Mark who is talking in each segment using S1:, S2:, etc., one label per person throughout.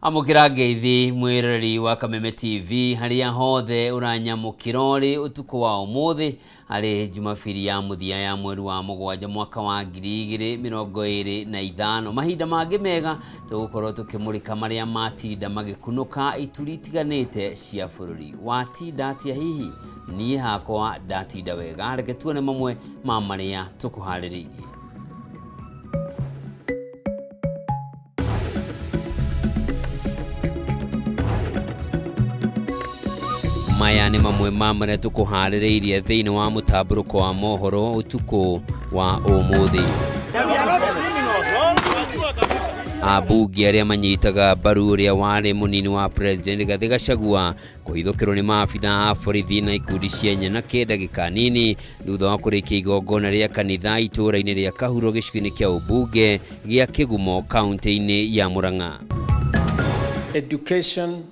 S1: Amũkĩra ngeithi mwĩroreri wa Kameme TV harĩa hothe ũranyamũkĩra ũrĩ ũtukũ wa ũmũthĩ harĩ Jumabiri ya mũthia ya mweri wa 7 mwaka wa 2025. Mahinda mangĩ mega tũgũkorwo tũkĩmũrĩka marĩa matinda magĩkunũka ituri itiganĩte cia bũrũri. Watinda atĩa hihi? Niĩ hakwa ndatinda wega. Reke tuone mamwe ma marĩa tũkũharĩrĩirie. Maya nĩ mamwe ma marĩa tũkũharĩrĩirie thĩinĩ wa mũtambũrũko wa mohoro ũtukũ wa ũmũthĩ. Ambunge arĩa manyitaga mbaru ũrĩa warĩ mũnini wa President Rigathĩ Gachagua kũhithũkĩrwo nĩ maabitha a borithi na ikundi cia nyanake ndagĩka nini thutha wa kũrĩkia igongona rĩa kanitha itũũra-inĩ rĩa Kahuro gĩcigo-inĩ kĩa ũmbunge gĩa Kĩgumo kaunti-inĩ ya Murang'a.
S2: Education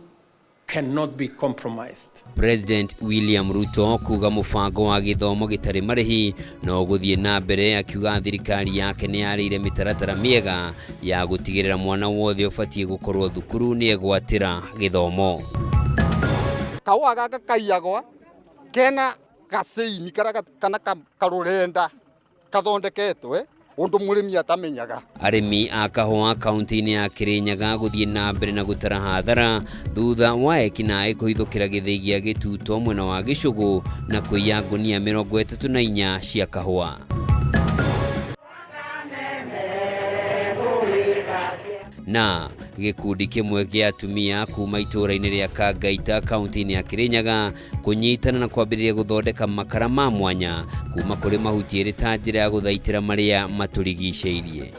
S2: cannot be compromised.
S1: President William Ruto kuga mũbango wa gĩthomo gĩtarĩ marĩhi no ũgũthiĩ na mbere, akiuga thirikari yake nĩ yarĩire mĩtaratara mĩega ya gũtigĩrĩra mwana wothe ũbatiĩ gũkorwo thukuru nĩ egwatĩra gĩthomo.
S3: Kaũa gaka kaiyagwa kena gaceini kana karũrenda kathondeketwe undu murimi atamenyaga.
S1: Arĩmi a kahũa kaunti-inĩ ya Kirinyaga gũthiĩ na mbere na gũtara hathara thutha wa ekinaĩ kũhithũkĩra gĩthĩi gĩa Gĩtuto mwena wa Gĩcũgũ na kũiya ngũnia 34 cia kahũa. Na gĩkundi kĩmwe gĩa atumia kuma itũũra-inĩ rĩa Kangaita kaunti-inĩ ya Kirinyaga kũnyitana na kwambĩrĩria gũthondeka makara ma mwanya kuma kũrĩ mahuti ĩrĩ ta njĩra ya gũthaitĩra marĩa matũrigicĩirie.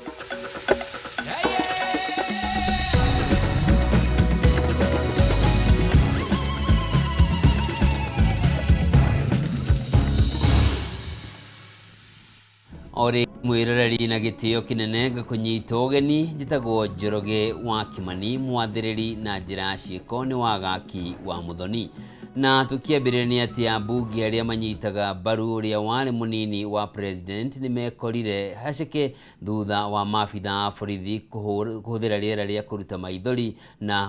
S1: Ori mwiroreri na gĩtĩo kĩnene ngakũnyita ũgeni njĩtagwo Njoroge wa Kimani mwathĩrĩri na njĩra ya ciĩko nĩ wagaki wa Muthoni. Na tũkĩambĩrĩria nĩ atĩ ambunge arĩa manyitaga mbaru ũrĩa warĩ mũnini wa president nĩ mekorire haceke thutha wa maabitha a borithi kũhũthĩra rĩera rĩa kũruta maithori na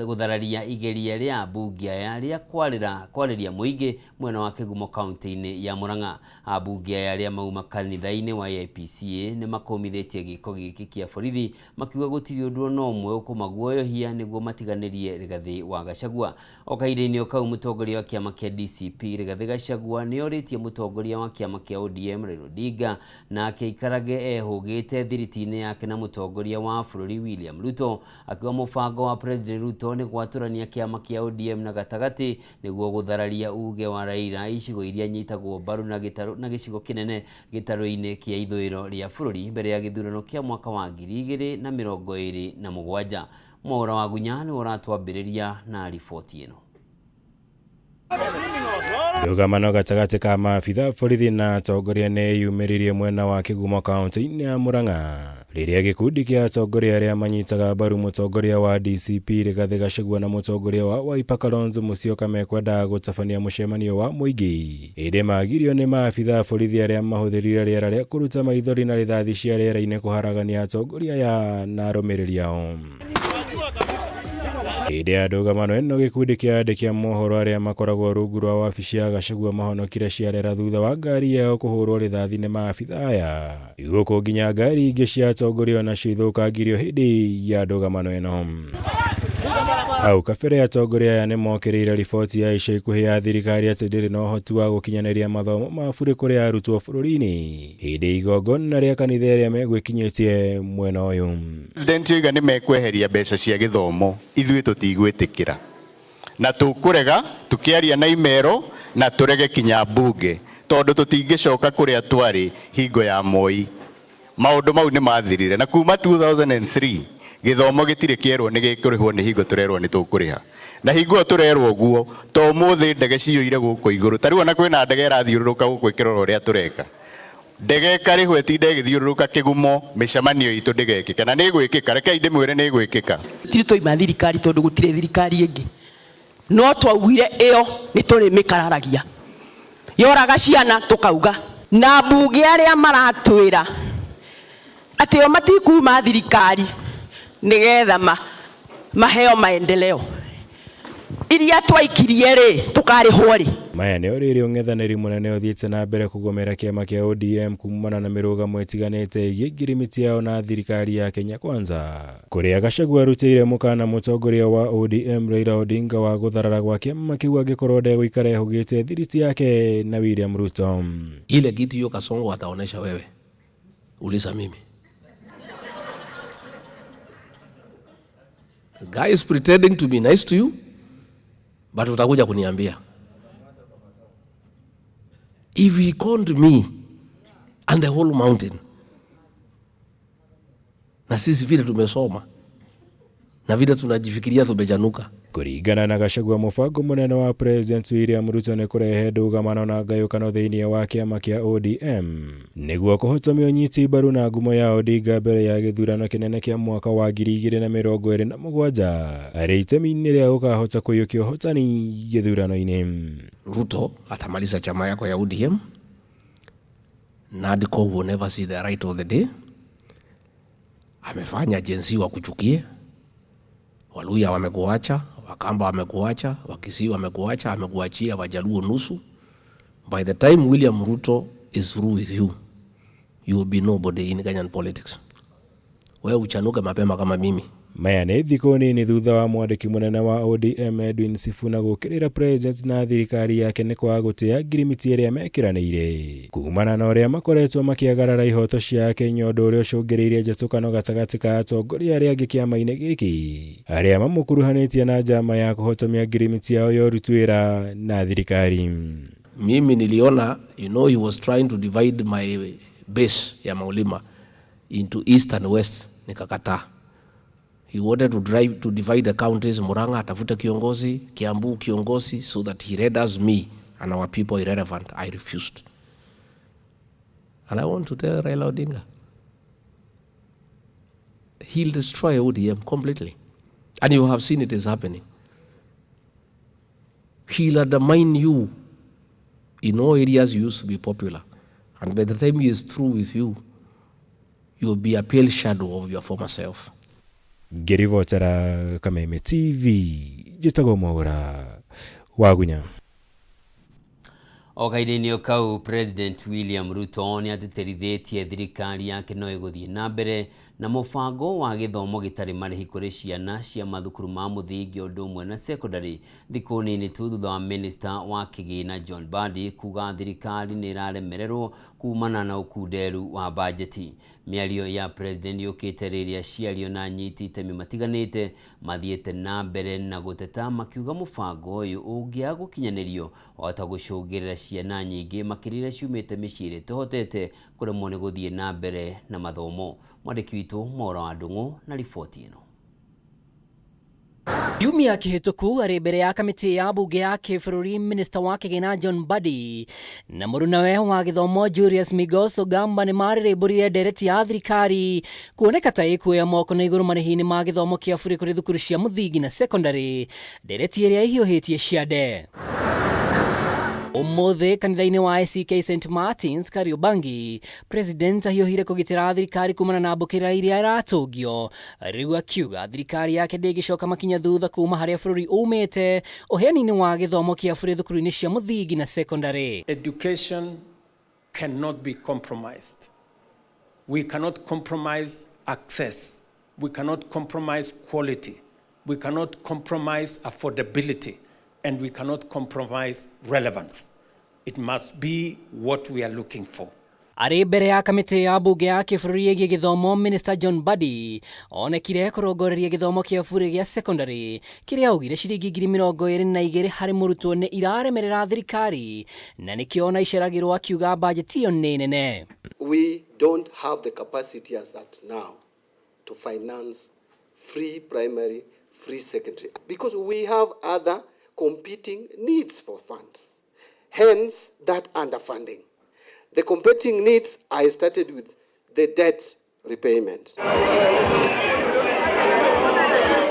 S1: gũthararia igeria rĩa ambunge aya rĩa kwarĩria mũingĩ mwena wa Kĩgumo kaunti-inĩ ya Murang'a. Ambunge aya arĩa mauma kanitha-inĩ wa AIPCA nĩ makũmithĩtie gĩko gĩkĩ kĩa borithi makiuga gũtirĩ ũndũ ona ũmwe ũkũmaguoyohia nĩguo matiganĩrie Rigathĩ wa Gachagua. O kahinda-inĩ o kau mũtongoria wa kĩama kĩa DCP Rigathĩ Gachagua nĩ orĩtie mũtongoria wa kĩama kĩa ODM Raila Odinga nake aikarage ehũgĩte thiriti-inĩ yake na mũtongoria wa bũrũri William Ruto, akiuga mũbango wa President Ruto nĩ gwatũrania kĩama kĩa ODM na gatagatĩ nĩguo gũthararia uge wa Raila icigo iria nyitagwo mbaru na gĩcigo kĩnene gĩtarũ-inĩ kĩa ithũĩro rĩa bũrũri mbere ya gĩthurano kĩa mwaka wa 2027. Mwaũra wa Gunya nĩwe ũratwambĩrĩria na riboti ĩno.
S4: Ndũgamano gatagatĩ ka maabitha borithi na atongoria nĩ yumĩririe mwena wa Kĩgumo kaunti-inĩ ya Murang'a rĩrĩa gĩkundi kĩa atongoria arĩa manyitaga mbaru mũtongoria wa DCP Rigathĩ Gachagua na mũtongoria wa Wiper Kalonzo Musyoka mekwendaga gũtabania mũcemanio wa mũingĩ ĩndĩ magirio nĩ maabitha borithi arĩa mahũthĩrire rĩera rĩa kũruta maithori na rithathi cia rĩera-inĩ kũharagania atongoria aya na arũmĩrĩri ao. Hĩndĩ ya ndũgamano ĩno gĩkundi kĩa andĩki a mohoro arĩa makoragwo rungu rwa wabici ya Gachagua mahonokire ciarera thutha wa ngari yao kũhũrwo rithathi nĩ maabitha aya gũkũ nginya ngari ingĩ cia atongoria onacio ithũkangirio hĩndĩ ya ndũgamano ĩno. Hau kabere atongoria aya nĩ mokĩrĩire riboti ya ica ikuhĩ ya thirikari atĩ ndĩrĩ na ũhoti wa gũkinyanĩria mathomo ma burĩ kũrĩ arutwo bũrũri-inĩ hĩndĩ igongona rĩa kanitha ĩrĩa megwĩkinyĩtie mwena ũyũ.
S5: President oiga nĩ mekweheria mbeca cia gĩthomo ithuĩ tũtigwĩtĩkĩra na tũkũrega tũkĩaria na imero na tũrege kinya mbunge tondũ tũtingĩcoka kũrĩa twarĩ hingo ya Moi. Maũndũ mau nĩ mathirire na kuma 2003 gĩthomo gĩtirĩ kĩerwo nĩ gĩkũrĩhwo nĩ hingo tũrerwo nĩ tũkũrĩha na hingo ĩyo tũrerwo ũguo to ũmũthĩ ndege ciyũire gũkũ igũrũ ta rĩu ona kwĩna ndege ĩrathiũrũrũka gũkũ ĩkĩrora ũrĩa tũreka ndege ĩkarĩhwo ĩtinde ĩgĩthiũrũrũka Kĩgumo mĩcemanio itũ ndĩgekĩke na nĩ ĩgwĩkĩka rekei ndĩmwĩre nĩ ĩgwĩkĩka.
S6: Tiri twaima thirikari tondũ gũtirĩ thirikari ĩngĩ no twaugire ĩyo nĩ tũrĩmĩkararagia yoraga ciana tũkauga na mbunge arĩa maratwĩra atĩ o matikuma thirikari nĩgetha Maheo maendeleo iria twaikirie ri tukarihwo ri.
S4: Maya nĩ rĩrĩ ũng'ethanĩri mũnene ũthiĩte na mbere kũgomera kĩama kĩa ODM kumana na mĩrũgamo ĩtiganĩte ĩgiĩ ngirimiti yao na thirikari ya Kenya Kwanza, kũrĩa Gachagua arutĩire mũkana mũtongoria wa ODM Raila Odinga wa gũtharara gwa kĩama kĩu angĩkorwo ndegũikara ehũgĩte thiriti yake na William Ruto.
S7: Ile kitu hiyo Kasongo ataonesha wewe, uliza mimi. The guy is pretending to be nice to you, but utakuja kuniambia. If he called me and the whole mountain, na sisi vile tumesoma na vile tunajifikiria tumejanuka.
S4: Kũringana na Gachagua, mũbango mũnene wa President William Ruto nĩ kũrehe ndũgamano na ngayũkano thĩinĩ wa kĩama kĩa ODM nĩguo kũhotomia ũnyiti mbaru na ngumo ya Odinga mbere ya gĩthurano kĩnene kĩa mwaka wa 2027 arĩ itemi-inĩ rĩa gũkahota kũiyũkia ũhotani gĩthurano-inĩ.
S7: Ruto atamaliza chama yako ya ODM. NADCO will never see the right of the day. Amefanya Gen Z wakuchukie, Waluya wamekuacha, Wakamba wamekuacha, Wakisii wamekuacha, amekuachia Wajaluo nusu. By the time William Ruto is through with you, you will be nobody in Kenyan politics. Wewe uchanuke mapema kama mimi.
S4: Maya nĩ thikũ nini thutha wa mwandĩki mũnene wa ODM Edwin Sifuna gũkĩrĩra President na thirikari yake nĩ kwaga gũtĩa ngirimiti ĩrĩa mekĩranĩire kumana na ũrĩa makoretwo makĩagarara ihoto cia Kenya, ũndũ ũrĩa ũcũngĩrĩirie njatũkano gatagatĩ ka atongoria arĩa angĩ kĩama-inĩ gĩkĩ arĩa mamũkuruhanĩtie na njama ya kũhotomia ngirimiti yao ya ũruti wĩra na thirikari.
S7: Mimi niliona, he was trying to divide my base ya Maulima into east and west, nikakataa. He wanted to divide the counties. Murang'a atafute kiongozi, Kiambu kiongozi, so that he renders me and our people irrelevant. I refused. And I want to tell Raila Odinga, he'll destroy ODM completely. And you have seen it is happening. He'll undermine you in all areas you used to be popular. And by the time he is through with you, you'll be a pale shadow of your former self.
S4: Ngĩribotera Kameme TV, njĩtagwo Mwaũra Wagunya.
S1: O kahinda-inĩ kau, President William Ruto nĩ atĩtĩrithĩtie thirikari yake no ĩgũthiĩ na mbere na mũbango wa gĩthomo gĩtarĩ marĩhi kũrĩ ciana cia mathukuru ma mũthingi ũndũ ũmwe na secondary thikũ nini tu thutha wa minister wa kĩgĩna John Mbadi kuga thirikari nĩ ĩraremererwo kumana na ũkunderu wa bajeti. Mĩario ya President yũkĩte rĩrĩa ciario na anyiti itemi matiganĩte mathiĩte na mbere na gũteta makiuga mũbango ũyũ ũngĩaga gũkinyanĩrio wahota gũcũngĩrĩra ciana nyingĩ makĩria iria ciumĩte mĩciĩ ĩrĩa ĩtahotete kũremwo nĩ gũthiĩ na mbere na mathomo. Mwandĩki witũ Mwaũra wa Ndung'u na riboti ĩno.
S8: Kiumia kĩhĩtũku arĩ mbere ya kamĩtĩ ya bunge ya kĩbũrũri, minista wa kĩgĩna John Mbadi na mũrunawe wa gĩthomo Julius Migos Ogamba nĩ marĩrĩmbũrire ndereti ya thirikari kuoneka ta ĩkuoya moko na igũrũ marĩhi-inĩ ma gĩthomo kĩa bũrũri kũrĩ thukuru cia mũthingi na secondary, ndereti ĩrĩa ĩhiũhĩtie ciande. Ũmũthĩ kanitha-inĩ wa ACK St Martins Kariobangi, President ahiũhire kũgitĩra thirikari kumana na mbũkĩra iria ĩratũngio, rĩu akiuga thirikari yake ndĩngĩcoka makinya thutha kuma harĩa bũrũri umĩte ũheani-inĩ wa gĩthomo kĩa bũrũri thukuru-inĩ cia mũthingi na secondary.
S2: Education cannot be compromised. We cannot compromise access. We cannot compromise quality. We cannot compromise affordability. And we cannot compromise relevance. It must be what we are looking for.
S8: Arĩ mbere ya kamĩtĩ ya bunge ya kĩbũrũri ĩgiĩ gĩthomo, Minister John Mbadi onekire kũrongoreria gĩthomo kĩa bure gĩa secondary kĩrĩa augire ciringi 22,000 harĩ mũrutwo nĩ iraremerera thirikari na nĩkĩo ona iceragĩrwo, akiuga bajeti ĩyo nĩ nene.
S3: We don't have the capacity as at now to finance free primary, free secondary, because we have other competing needs for funds. Hence, that underfunding. The competing needs, I started with the debt repayment.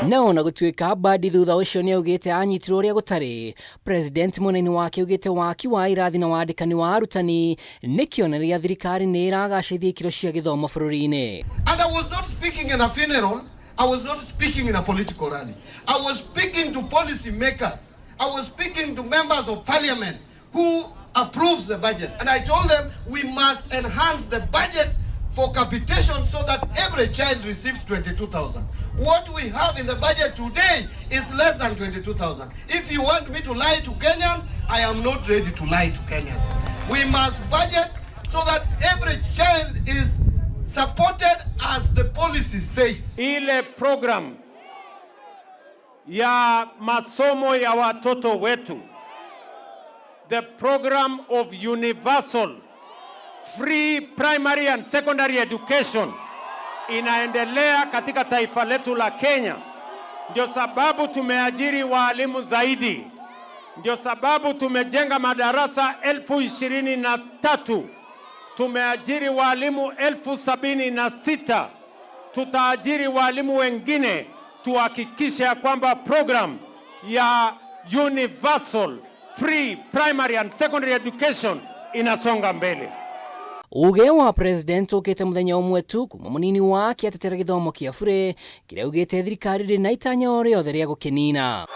S8: No na gũtuĩka Mbadi thutha ũcio nĩ augĩte anyitirwo ũrĩa gũtarĩ, President mwena-inĩ wake augĩte waki wa irathi na wandĩkani wa arutani nĩ kĩonereria thirikari nĩ ĩragacĩrithia ikĩro cia gĩthomo bũrũri-inĩ.
S3: And I was not speaking in a funeral.
S9: I was not speaking in a political rally. I was speaking to policy makers. I was speaking to members of parliament who approves the budget. And I told them we must enhance the budget for capitation so that every child receives 22,000. What we have in the budget today is less than 22,000. If you want me to lie to Kenyans, I am not ready to lie to Kenyans. We must budget so that every child is supported as the policy says.
S2: Ile program ya masomo ya watoto wetu, the program of universal free primary and secondary education inaendelea katika taifa letu la Kenya. Ndio sababu tumeajiri waalimu zaidi, ndio sababu tumejenga madarasa 23,000, tumeajiri waalimu 76,000, tutaajiri waalimu wengine tuhakikishe ya kwamba program ya universal free primary and secondary education inasonga mbele.
S8: Uge wa president ukite muthenya umwe tu kuma munini wake atetera githomo kia bure kiria augite thirikari ndiri na itanya o riothe ria gukinina.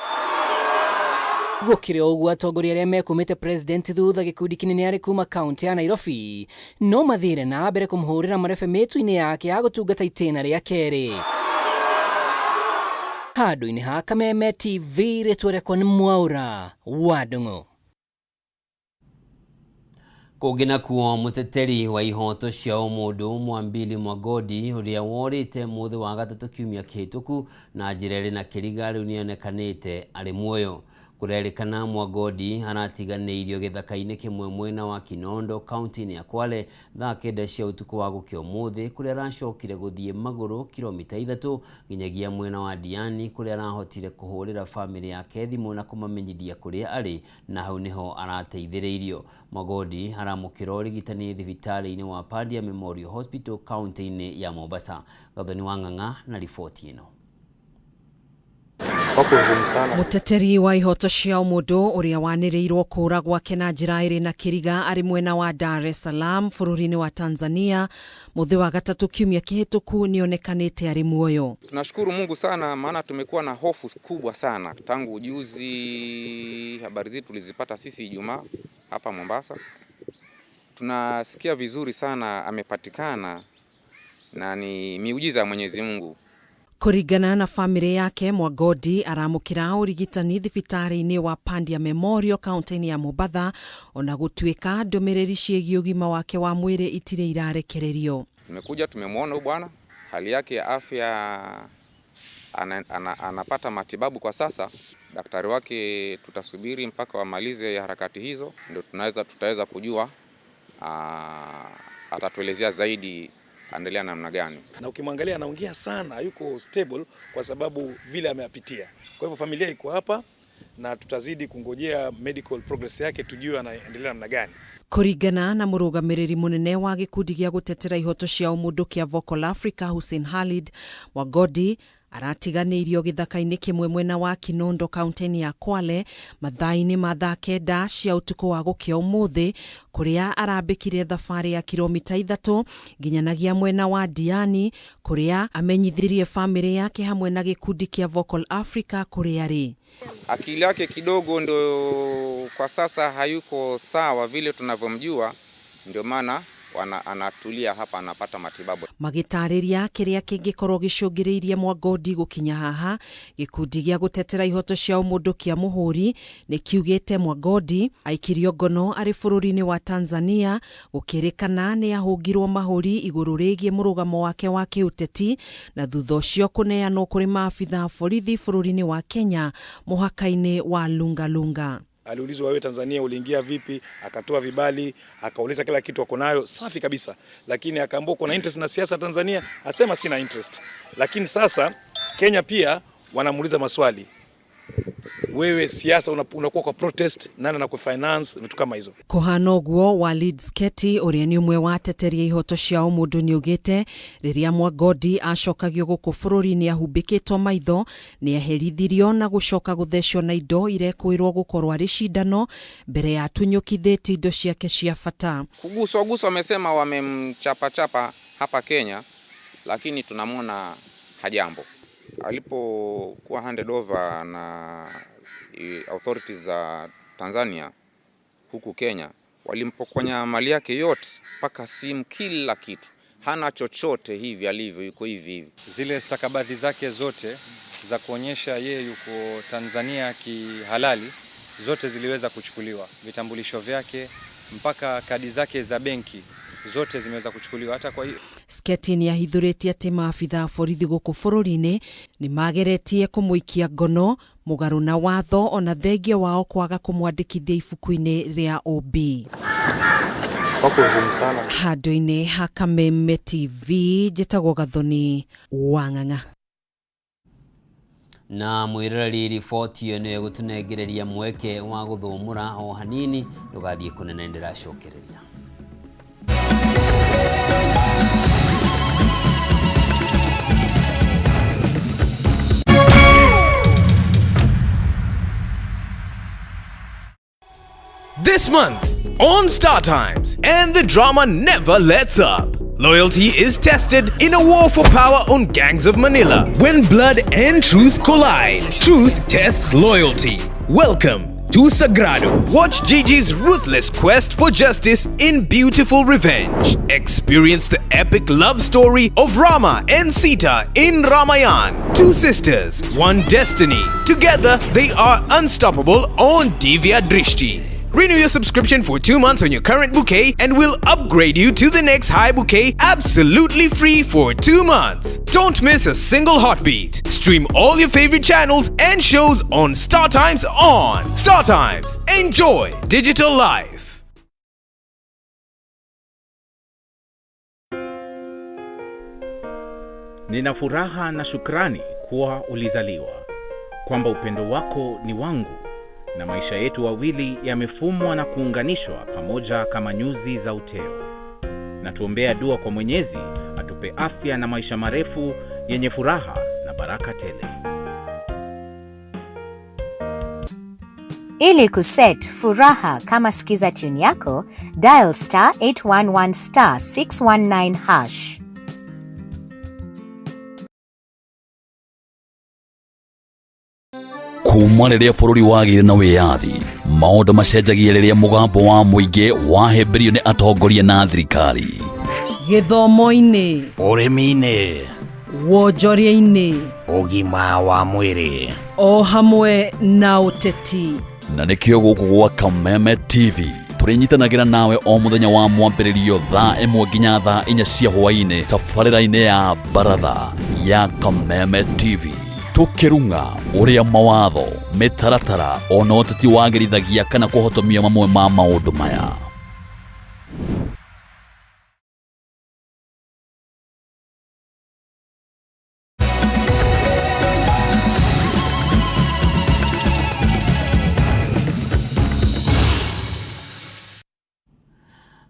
S8: Gukiri uguo atongoria aria mekumite president thutha gikundi kinene ari kuma kaunti ya Nairobi no mathire na mbere kumuhurira marebe mitu-ini yake ya gutungata itina ria keri. Handu-ini ha Kameme TV ritwa riakwa ni Mwaura wa Ndung'u.
S1: Kũngĩ nakuo mũteteri wa ihoto cia ũmũndũ Mwambili Mwagodi ũrĩa worĩte mũthĩ wa gatatũ kiumia kĩhĩtũku na njĩra ĩrĩ na kĩriga rĩu nĩonekanĩte arĩ muoyo. Kũrerĩkana Mwagodi aratiganĩirio gĩthaka-inĩ kĩmwe mwena wa Kinondo kaunti-inĩ ya Kwale thaa 9 cia ũtukũ wa gũkĩa ũmũthĩ kũrĩa aracokire gũthiĩ magũrũ kilomita 3 nginyagia mwena wa Diani kũrĩa arahotire kũhũrĩra bamĩrĩ yake thimũ na kũmamenyithia kũrĩa arĩ na hau nĩho arateithĩrĩirio. Mwagodi aramũkĩra ũrigitani thibitarĩ-inĩ wa Pandia Memorial Hospital kaunti-inĩ ya Mombasa. Gathoni wa Ng'ang'a na riboti ĩno.
S10: Muteteri wa ihoto cia ũmũndũ ũrĩa wanĩrĩirwo kũra gwake na njĩra ĩrĩ na kĩriga arĩ mwena wa Dar es Salaam bũrũri-inĩ wa Tanzania mũthĩ wa gatatũ kiumia kĩhĩtũku nĩonekanĩte arĩ muoyo.
S11: Tunashukuru Mungu sana, maana tumekuwa na hofu kubwa sana tangu juzi. Habari zetu tulizipata sisi Ijumaa hapa Mombasa. Tunasikia vizuri sana amepatikana na ni miujiza ya Mwenyezi Mungu.
S10: Kũringana na famĩlĩ yake, Mwagodi aramũkĩra ũrigitani thibitarĩ-inĩ wa Pandia Memorial kaunti-inĩ ya Mombatha ona gũtuĩka ndũmĩrĩri ciĩgiĩ ũgima wake wa mwĩrĩ itirĩ irarekererio.
S11: Tumekuja tumemwona huyu bwana, hali yake ya afya anapata matibabu kwa sasa. Daktari wake tutasubiri mpaka wamalize harakati hizo ndio tutaweza kujua, atatuelezea zaidi endelea namna gani.
S12: Na ukimwangalia anaongea sana, yuko stable kwa sababu vile ameapitia. Kwa hivyo familia iko hapa na tutazidi kungojea medical progress yake tujue anaendelea namna gani.
S10: Kũringana na mũrũgamĩrĩri mũnene wa gĩkundi gĩa gũtetera ihoto cia ũmũndũ kĩa Vocal Africa Hussein Khalid, Mwagodi aratiganĩirio gĩthaka-inĩ kĩmwe mwena wa Kinondo kaunti-inĩ ya Kwale mathaa-inĩ ma thaa 9 cia ũtukũ wa gũkĩa ũmũthĩ kũrĩa arambĩkire thabarĩ ya kilomita 3 nginyanagia mwena wa Diani kũrĩa amenyithirie famĩlĩ yake hamwe na gĩkundi kĩa Vocal Africa kũrĩa arĩ.
S11: Akili yake kidogo ndo kwa sasa hayuko sawa vile tunavyomjua, ndio maana anatulia hapa anapata matibabu.
S10: Magĩtarĩria kĩrĩa kĩngĩkorwo gĩcũngĩrĩirie Mwagodi gũkinya haha, gĩkundi gĩa gũtetera ihoto cia ũmũndũ kĩa Mũhũri nĩ kiugĩte Mwagodi aikirio ngono arĩ bũrũri-inĩ wa Tanzania gũkĩrĩkana nĩ ahũngirwo mahũri igũrũ rĩgiĩ mũrũgamo wake wa kĩũteti na thutha ũcio kũneanwo kũrĩ maabitha a borithi bũrũri-inĩ wa Kenya mũhaka-inĩ wa Lungalunga.
S12: Aliulizwa, wewe Tanzania uliingia vipi? Akatoa vibali, akauliza kila kitu ako nayo, safi kabisa. Lakini akaambiwa kuna interest na siasa Tanzania, asema sina interest. Lakini sasa Kenya pia wanamuuliza maswali. Wewe siasa unakuwa kwa protest, nani anakufinance, vitu kama hizo.
S10: Kũhana ũguo Walid Sketi ũrĩa nĩ ũmwe wa ateteria ihoto cia ũmũndũ nĩaugĩte rĩrĩa Mwagodi acokagio gũkũ bũrũri-inĩ ahumbĩkĩtwo maitho nĩ aherithirio na gũcoka gũthecwo na indo irekũĩrwo gũkorwo arĩ cindano mbere ya atunyũkithĩtie indo ciake cia bata.
S11: Kuguswa guswa wamesema wamemchapachapa hapa Kenya, lakini tunamwona hajambo. Alipokuwa handed over na authorities za Tanzania huku Kenya, walimpokonya mali yake yote mpaka simu, kila kitu, hana chochote hivi alivyo, yuko hivi hivi.
S13: Zile stakabadhi zake zote za kuonyesha yeye yuko Tanzania kihalali zote ziliweza kuchukuliwa, vitambulisho vyake mpaka kadi zake za benki zote zimeweza kuchukuliwa. Hata kwa hiyo
S10: Sketi nĩ ahithũrĩtie atĩ maabitha a borithi gũkũ bũrũri-inĩ nĩ mageretie kũmũikia ngono mũgarũ na watho ona thengia wao kwaga kũmwandĩkithia ibuku-inĩ rĩa OB. Handũ-inĩ ha Kameme TV njĩtagwo Gathoni wa Ng'ang'a.
S1: Na mwiroreri riboti ĩyo nĩyo ĩgũtũnengereria mweke wa gũthũmũra o hanini, ndũgathiĩ kũnene ndĩracokereria.
S14: This month on Star Times, and the drama never lets up. Loyalty is tested in a war for power on Gangs of Manila. When blood and truth collide, truth tests loyalty. Welcome to Sagrado. Watch Gigi's ruthless quest for justice in Beautiful Revenge. Experience the epic love story of Rama and Sita in Ramayan. Two sisters, one destiny. Together, they are unstoppable on Divya Drishti. Renew your subscription for 2 months on your current bouquet and we'll upgrade you to the next high bouquet absolutely free for 2 months. Don't miss a single heartbeat. Stream all your favorite channels and shows on Star Times On. Star Times. Enjoy digital life.
S15: Nina furaha na shukrani kuwa ulizaliwa, kwamba upendo wako ni wangu na maisha yetu wawili yamefumwa na kuunganishwa pamoja kama nyuzi za uteo. Na tuombea dua kwa Mwenyezi atupe afya na maisha marefu yenye furaha na baraka tele.
S16: Ili kuset furaha kama skiza tune yako, dial star 811 star 619 hash.
S17: Kuma rĩrĩa bũrũri wagĩire na wĩyathi, maũndũ macenjagia rĩrĩa mũgambo wa mũingĩ wahĩmbĩrio nĩ atongoria na thirikari.
S10: Gĩthomo-inĩ,
S18: ũrĩmi-inĩ,
S10: wonjoria-inĩ,
S18: ũgima wa mwĩrĩ,
S10: o hamwe na ũteti.
S17: Na nĩkĩo gũkũ gwa Kameme TV tũrĩnyitanagĩra nawe o mũthenya wa mwambĩrĩrio thaa 1 nginya thaa 4 cia hwaĩ-inĩ tabarĩra-inĩ ya Baratha ya Kameme TV. Tukirunga uria mawatho mitaratara ona ũteti wagĩrithagia kana kũhotomia mamwe ma maũndũ maya.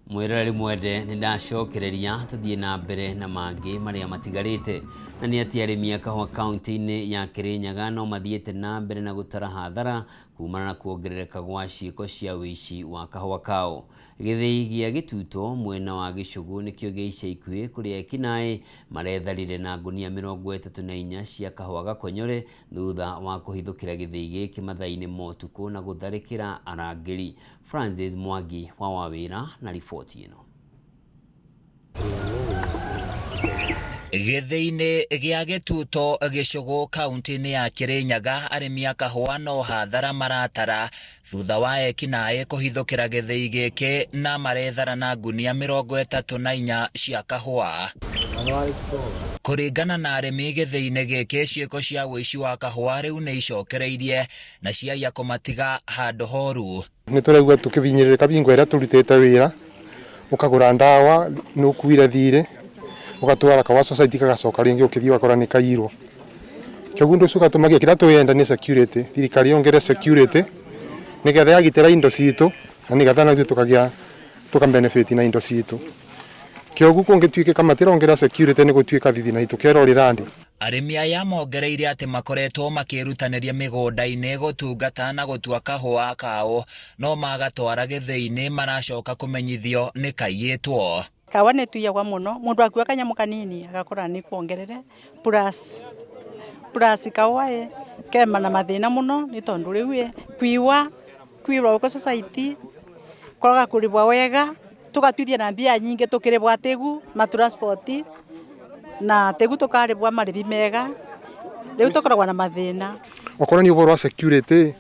S1: Mwiroreri mwende nĩ ndacokereria tũthiĩ na mbere na mangĩ marĩa matigarĩte, na nĩ atĩ arĩmi a kahũa kaunti-inĩ ya Kirinyaga no mathiĩte na mbere na gũtara hathara kumana na kuongerereka gwa ciĩko cia ũici wa kahũa kao. Gĩthĩi gĩa Gĩtuto mwena wa Gĩcũgũ nĩkĩo gĩa ica ikuhĩ kũrĩa ekinaĩ maretharire na ngunia 34 cia kahũa gakonyore thutha wa kũhithũkĩra gĩthĩi gĩkĩ mathaa-inĩ ma ũtukũ na gũtharĩkĩra arangĩri. Francis Mwangi wa Wawĩra na riboti ĩno.
S19: Gĩthĩi-inĩ gĩa Gĩtuto Gĩcũgũ kaunti-inĩ ya Kirinyaga, arĩmi a kahũa no hathara maratara thutha wa ekinaĩ kũhithũkĩra gĩthĩi gĩkĩ na marethara na ngunia 34 cia kahũa. Kũringana na arĩmi gĩthĩi-inĩ gĩkĩ, ciĩko cia ũici wa kahũa rĩu nĩ icokereirie na ciaiya kũmatiga handũ horu.
S20: Nĩ tũraigua tũkĩbinyĩrĩrĩka bingo ĩrĩa tũrutĩte wĩra, ũkagũra ndawa nĩ ũkuire thirĩ, ũgatwara Kawa Society kagacoka rĩngĩ ũkĩthiĩ ũgakora nĩ kairwo. Kĩoguo ũndũ ũcio ũgatũmagia kĩrĩa twĩyenda nĩ security, thirikari yongere security nĩgetha yagitĩra indo citũ na nĩgetha na ithuĩ tũkagĩa tũka benefit na indo citũ. Kĩoguo kũngĩtuĩka matirongera security nĩ gũtuĩka thithi na itũkerorera ndĩ.
S19: Arĩmi aya mongereire atĩ makoretwo makĩrutanĩria mĩgũnda-inĩ gũtungata na gũtua kahũa kao, no magatwara gĩthĩi-inĩ maracoka kũmenyithio nĩ kaiyĩtwo.
S21: Kawa nĩ tuiyagwa mũno, mũndũ akua kanyamũ kanini agakora nĩ kuongerere plus Plus kaũa ĩ kema na mathĩna mũno nĩ tondũ rĩu ĩ kwiwa kwirwa gũkũ society kwaga kũrĩbwa wega tũgatuithia na mbia nyingĩ tũkĩrĩbwa tĩgu ma transport na tĩgu tũkarĩbwa marĩbi mega rĩu tũkoragwo na mathĩna.
S20: Okorwo ni ũhoro wa security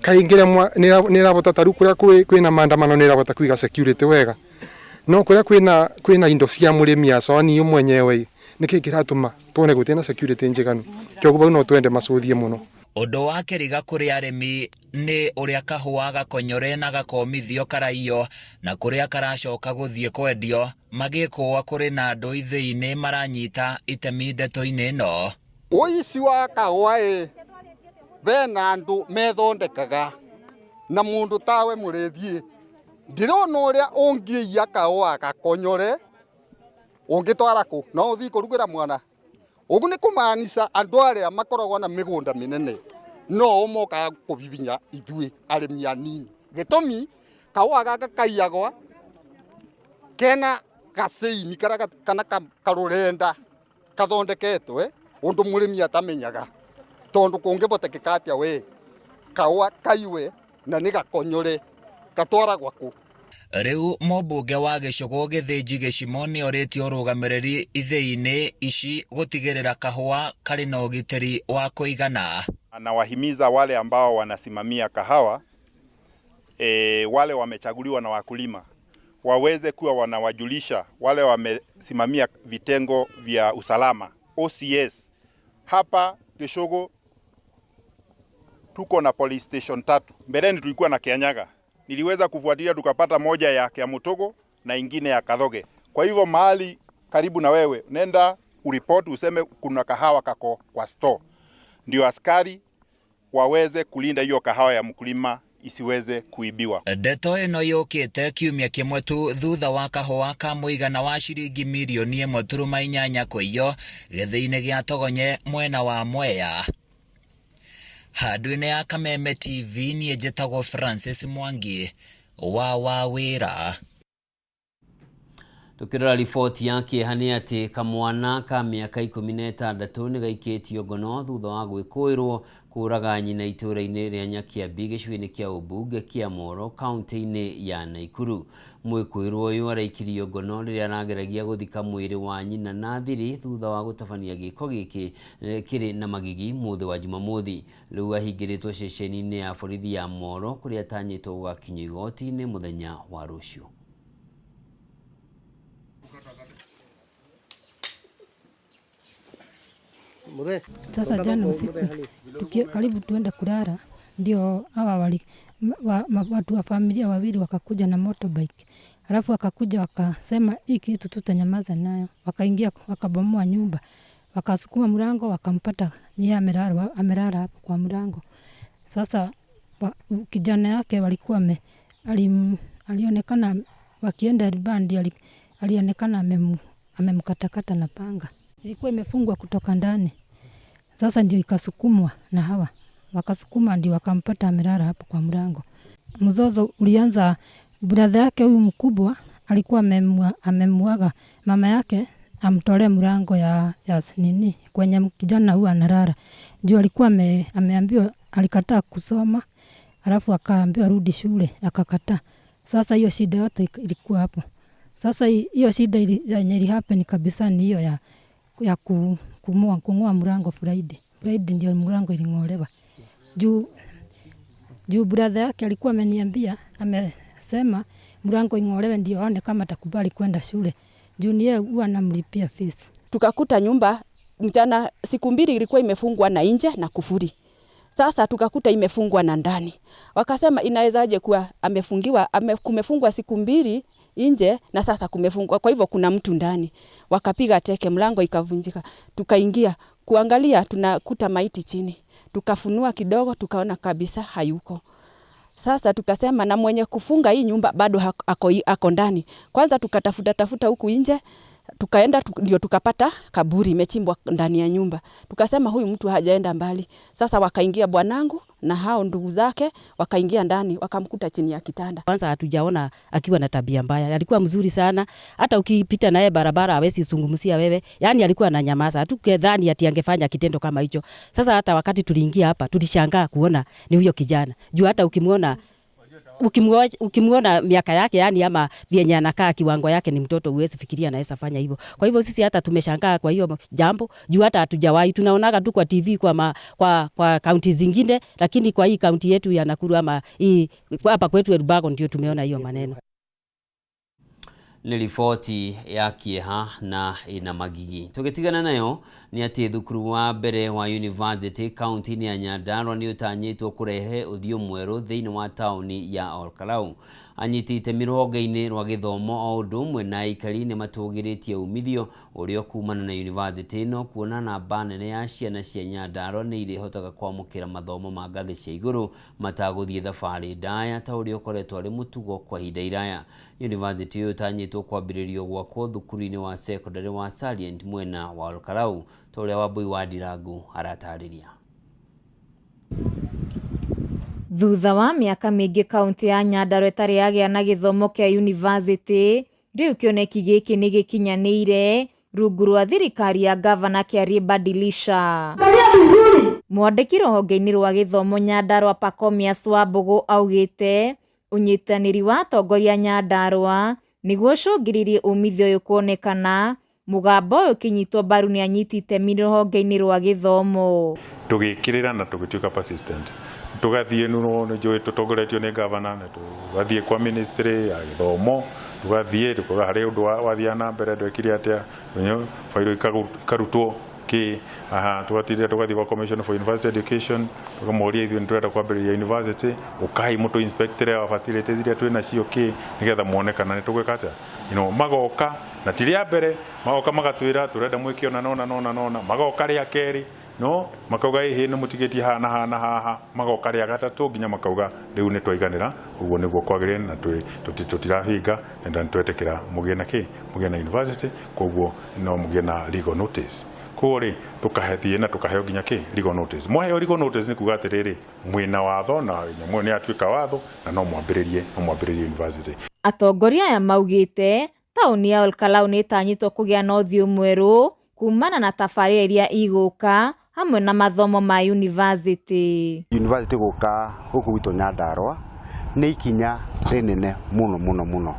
S20: kaingĩ rĩmwe nĩ ĩrabota ta rĩu kũrĩa kwĩna maandamano nĩ ĩrabota kũiga security wega, no kũrĩa kwĩna indo cia mũrĩmi aco niĩ mwenyewe nĩkĩ kĩratũma tuone gũtirĩ na security njiganu, kĩoguo bau no twende macũthie mũno.
S19: Ũndũ wa kĩriga kũrĩ arĩmi nĩ ũrĩa kahũa gakonyore na gakomithio karaiyo na kũrĩa karacoka gũthiĩ kwendio magĩkũa kũrĩ na andũ ithĩi-inĩ maranyita itemi ndeto-inĩ ĩno.
S9: Ũici wa kahũa ĩ bena andũ methondekaga na mũndũ tawe mũrĩthiĩ ndirona ũrĩa ũngĩiya kahũa gakonyore ũngĩtwara kũ no ũthiĩ kũrugĩra mwana. Ũguo nĩ kũmaanica andũ arĩa makoragwo na mĩgũnda mĩnene no o mokaga kũbibinya ithuĩ arĩmi anini. Gĩtũmi kahũa gaka kaiyagwa kena gaceini kana karũrenda kathondeketwe ũndũ mũrĩmi atamenyaga tondũ kũngĩbotekeka atĩa we kahũa kaiwe na nĩ gakonyore gatwaragwa kũ.
S19: Rĩu mũmbunge wa Gĩcũgũ Gĩthĩnji Gĩcimo nĩorĩtie ũrũgamĩrĩri ithĩi-inĩ ici gũtigĩrĩra kahũa karĩ na ũgitĩri wa kũigana.
S22: Anawahimiza wale ambao wanasimamia kahawa wale wamechaguliwa na wakulima waweze kuwa wanawajulisha wale wamesimamia vitengo vya usalama OCS. Hapa Gĩcũgũ tuko na police station 3. Mbeleni tulikuwa na Kianyaga. Niliweza kufuatilia tukapata moja ya Kiamutogo na ingine ya Kathoge. Kwa hivyo mahali karibu na wewe nenda uripoti useme kuna kahawa kako kwa store. Ndio askari waweze kulinda hiyo kahawa ya mkulima isiweze kuibiwa.
S19: Ndeto ĩno yũkĩte kiumia kĩmwe tu thutha wa kahũa ka mũigana wa ciringi mirioni 1.8 kũiywo gĩthĩi-inĩ gĩa Togonye mwena wa Mwea. Handũ-inĩ ya Kameme TV niĩ njĩtagwo Francis Mwangi wa Wawĩra.
S1: Tukirora riboti ya kĩeha nĩ atĩ kamwana ka mĩaka 16 nĩ gaikĩtio ngono thutha wa gwĩkũĩrwo kũraga nyina itũũra-inĩ rĩa Nyakiambi gĩcigo-inĩ kĩa ũmbunge kĩa Moro kaunti-inĩ ya Naikuru. Mwĩkũĩrwo ũyũ araikirio ngono rĩrĩa arageragia gũthika mwĩrĩ wa nyina na thiri thutha wa gũtabania gĩko gĩkĩ kĩrĩ na magigi mũthĩ wa Jumamothi. Rĩu ahingĩrĩtwo ceceni-inĩ ya borithi ya Moro kũrĩa atanyĩtwo gũgakinyio igoti-inĩ mũthenya wa rũciũ.
S23: Sasa jana usiku karibu tuende kulala, ndio hawa watu wa familia wawili wakakuja na motorbike. Alafu wakakuja wakasema hii kitu tutanyamaza nayo. Wakaingia wakabomoa nyumba, wakasukuma mlango, wakampata yeye amelala hapo kwa mlango. Sasa kijana yake walikuwa alionekana wakienda ribandi, alionekana amemkatakata na panga. Ilikuwa imefungwa kutoka ndani. Sasa ndio ikasukumwa na hawa. Wakasukuma ndio wakampata amelala hapo kwa mlango. Mzozo ulianza, brother yake huyu mkubwa alikuwa amemuaga mama yake amtolee mlango ya nini kwenye kijana huyu analala. Juu alikuwa ameambiwa, alikataa kusoma, alafu akaambiwa rudi shule, akakataa. Sasa hiyo shida yote ilikuwa hapo. Sasa hiyo shida yenye ilihappen kabisa ni hiyo ya kung'oa mlango Friday. Friday ndio mlango iling'olewa. Juu brother yake alikuwa ameniambia, amesema mlango ing'olewe ndio aone kama atakubali kwenda shule. Juu ni yeye huwa anamlipia fees.
S6: Tukakuta nyumba mchana siku mbili ilikuwa imefungwa na nje na kufuri. Sasa tukakuta imefungwa na ndani. Wakasema inawezaje kuwa amefungiwa, kumefungwa siku mbili nje na sasa kumefungwa, kwa hivyo kuna mtu ndani. Wakapiga teke, mlango ikavunjika. Tukaingia kuangalia, tunakuta maiti chini. Tukafunua kidogo, tukaona kabisa hayuko. Sasa tukasema na mwenye kufunga hii nyumba bado ako ndani. Kwanza tukatafuta tafuta huku nje, Tukaenda ndio tukapata kaburi imechimbwa ndani ya nyumba. Tukasema huyu mtu hajaenda mbali. Sasa wakaingia bwanangu na hao ndugu zake wakaingia ndani wakamkuta chini ya kitanda.
S4: Kwanza hatujaona akiwa na tabia mbaya, alikuwa mzuri sana. Hata ukipita naye barabara hawezi zungumzia wewe, yani alikuwa ananyamaza. Hatukudhani ati angefanya kitendo kama hicho. Sasa hata wakati tuliingia hapa tulishangaa kuona ni huyo kijana, juu hata ukimuona miaka yake yani ama vyenye anakaa kiwango yake ni mtoto, huwezi fikiria anaweza fanya hivyo. Kwa hivyo sisi hata tumeshangaa kwa hiyo jambo, juu hata hatujawahi, tunaonaga tu kwa TV kwa kaunti zingine, lakini kwa hii kaunti yetu ya Nakuru ama hii hapa kwetu Elburgon ndio tumeona hiyo maneno.
S1: Nĩ riboti ya kĩeha na ĩna magigi. Tũgĩtigana nayo nĩ atĩ thukuru wa mbere wa university kaunti-inĩ ya Nyandarua nĩ ũtanyĩtwo kũrehe ũthiũ mwerũ thĩinĩ wa taũni ya Olkalau. Anyiti itemi rũhonge-inĩ rwa gĩthomo o ũndũ ũmwe na aikari nĩ matũgĩrĩtie umithio ũrĩa ũkumana na university ĩno, kuona namba nene ya ciana cia Nyandarua nĩ irĩhotaga kwamũkĩra mathomo ma ngathĩ cia igũrũ matagũthiĩ thabarĩ ndaya ta ũrĩa ũkoretwo arĩ mũtugo kwa ihinda iraya. University ĩyo ĩtanyĩtwo kwambĩrĩrio gwakwo thukuru-inĩ wa secondary wa Salient mwena wa Olkalau, ta ũrĩa Wambui wa Ndirangu aratarĩria.
S5: Thutha wa mĩaka mĩingĩ kaunti ya Nyandarua ĩtarĩ yagĩa na gĩthomo kĩa yunivasĩtĩ, rĩu kĩoneki gĩkĩ nĩ gĩkinyanĩire rungu rwa thirikari ya ngavana Kĩarie Badilisha. Mwandĩki rũhonge-inĩ rwa gĩthomo Nyandarua Pacomius Wambũgũ augĩte ũnyitanĩri wa atongoria Nyandarua nĩguo ũcũngĩrĩirie umithio ũyũ kuonekana, mũgambo ũyũ ũkĩnyitwo mbaru nĩ anyiti itemi rũhonge-inĩ rwa gĩthomo.
S7: Tũgĩkĩrĩra na tũgĩtuĩka persistent, tũgathiĩ nũno nĩ njũĩ tũtongoretio nĩ gavana, na tũgathiĩ kwa ministry ya gĩthomo, tũgathiĩ tũkoga harĩ ũndũ wathiaga na mbere, ndwekire atĩa, bairo ikarutwo kĩ aha, tũgatindĩra tũgathiĩ kwa Commission for University Education, tũkamoria ithuĩ nĩtũrenda kwambĩrĩria university, ũkai mũtũ inspectere our facilities iria twĩ nacio kĩ, nĩgetha muone kana nĩ tũgwĩka atĩa. Magoka na ti rĩa mbere, magoka magatwĩra tũrenda mwĩke ona nona nona nona, magoka rĩa kerĩ no makauga ĩhĩ nĩ mũtigĩtie haha na haha na haha, magoka rĩa gatatũ nginya makauga rĩu nĩ twaiganĩra, ũguo nĩguo kwagĩrĩire na tũtirabinga na nĩ twetĩkĩra mũgĩe na kĩ, mũgĩe na university, koguo no mũgĩe na legal notice. Koguo rĩ tũkahethiĩ na tũkaheo nginya kĩ, legal notice. Mwaheo legal notice nĩ kuga atĩrĩrĩ, mwĩna watho na nyamũ ĩyo nĩ yatuĩka watho na no mwambĩrĩrie university.
S5: Atongoria aya maugĩte taũni ya Olkalau nĩ ĩtanyĩtwo kũgĩa na ũthiũ mwerũ kumana na tabarĩra iria igũka hamwe na mathomo ma yunivasĩtĩ.
S24: Yunivasĩtĩ gũka gũkũ gwitũ Nyandarua nĩ ikinya rĩnene mũno mũno mũno.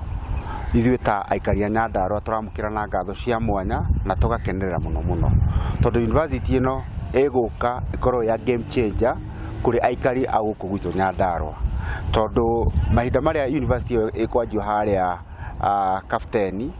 S24: Ithuĩ ta aikari a Nyandarua tũramũkĩra na ngatho cia mwanya na tũgakenerera mũno mũno, tondũ yunivasĩtĩ ĩno ĩgũka ĩkorwo ya game changer kũrĩ aikari a gũkũ gwitũ Nyandarua, tondũ mahinda marĩa yunivasĩtĩ ĩyo ĩkwanjio harĩa Kapteni,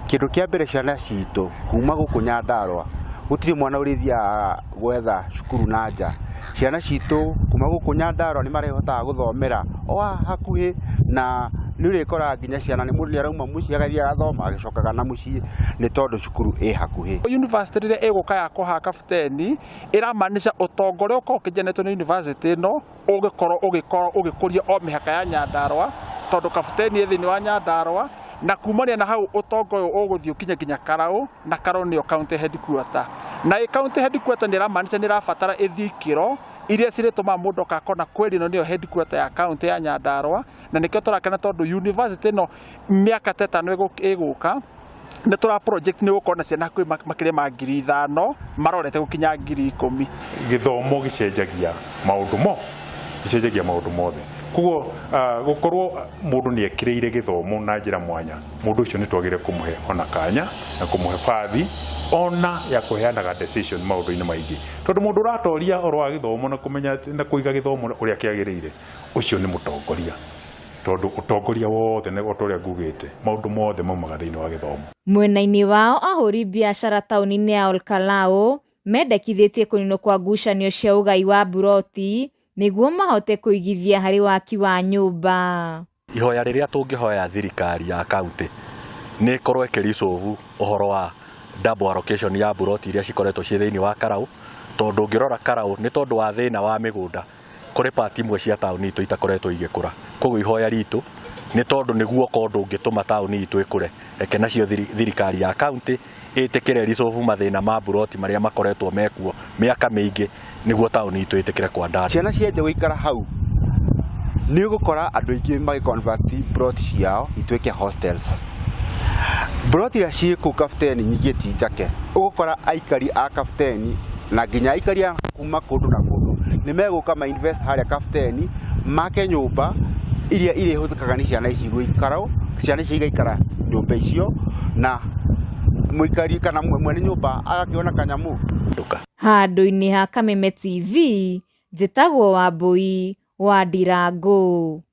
S24: kĩndũ kĩa mbere ciana citũ kuma gũkũ Nyandarua gũtirĩ mwana ũrĩthiaga gwetha cukuru na nja. Ciana citũ kuma gũkũ Nyandarua nĩ marĩhotaga gũthomera o haha hakuhĩ, na nĩ ũrĩkoraga nginya ciana nĩ mũndũ nĩ arauma mũciĩ agathiĩ agathoma agĩcokaga na mũciĩ nĩ tondũ cukuru ĩ hakuhĩ.
S25: University rĩrĩa ĩgũka ya kũhaha Kapteni ĩramaanisha ũtonga ũrĩa ũkoragwo ũkĩgeneratwo nĩ university ĩno ũgĩkorwo ũgĩkũria o mĩhaka ya Nyandarua, tondũ Kapteni ĩ thĩinĩ wa Nyandarua, na kumania na hau ũtonga ũyũ ũgũthiĩ ũkinye nginya Karau, na Karau nĩyo county headquarter. Na ĩ county headquarter nĩ ĩramaanisha nĩ ĩrabatara ĩthiĩ ikĩro iria cirĩtũmaga mũndũ akona kweli ĩno nĩyo headquarter ya county ya Nyandarua, na nĩkĩo tũrakena tondũ university ĩno mĩaka ta ĩtano ĩgũka nĩ tũra project nĩ gũkorwo na ciana hakuhĩ makĩria ma 5,000 marorete gũkinya 10,000.
S7: Gĩthomo gĩcenjagia maũndũ mo, gĩcenjagia maũndũ mothe. Koguo gũkorwo mũndũ nĩ ekĩrĩire gĩthomo na njĩra mwanya, mũndũ ũcio nĩ twagĩrĩire kũmũhe ona kanya na kũmũhe bathi ona ya kũheanaga decision maũndũ-inĩ maingĩ, tondũ mũndũ ũratoria ũhoro wa gĩthomo na kũmenya na kũiga gĩthomo ũrĩa kĩagĩrĩire, ũcio nĩ mũtongoria, tondũ ũtongoria wothe o ta ũrĩa ngugĩte, maũndũ mothe maumaga thĩinĩ wa gĩthomo.
S5: Mwena-inĩ wao ahũri biacara taũni-inĩ ya Olkalau mendekithĩtie kũninwo kwa ngucanio cia ũgai wa mburoti nĩguo mahote kũigithia harĩ waki wa nyũmba.
S26: Ihoya rĩrĩa tũngĩhoya thirikari ya kaunti nĩ ĩkorwo ĩkĩresolve ũhoro wa double allocation ya mburoti iria cikoretwo ciĩ thĩinĩ wa Karau, tondũ ũngĩrora Karau nĩ tondũ wa thĩna wa mĩgũnda kũrĩ part imwe cia taũni itũ itakoretwo igĩkũra. Koguo ihoya ritũ Nĩ tondũ nĩguo ko ũndũ ũngĩtũma taũni itũ ĩkũre. Reke nacio thirikari ya kaunti ĩtĩkĩre resolve mathĩna ma mburoti marĩa makoretwo mekuo mĩaka mĩingĩ nĩguo taũni itũ ĩtĩkĩre kwandandũka.
S24: Ciana cianjia gũikara hau nĩ ũgũkora andũ aingĩ magĩ convert plot ciao ituĩke hostels. Plot iria ciĩ kũu Kapteni nyingĩ ti njake. Ũgũkora aikari a Kapteni na nginya aikari a kuma kũndũ na kũndũ nĩ megũka ma invest harĩa Kapteni make nyũmba iria irĩhũthĩkaga nĩ ciana ici gũikara, ciana ici igaikara nyũmba icio na mũikari kana mwene nyũmba agakĩona kanyamũ.
S5: Handũ-inĩ ha Kameme TV, njĩtagwo Wambui wa Ndirangu.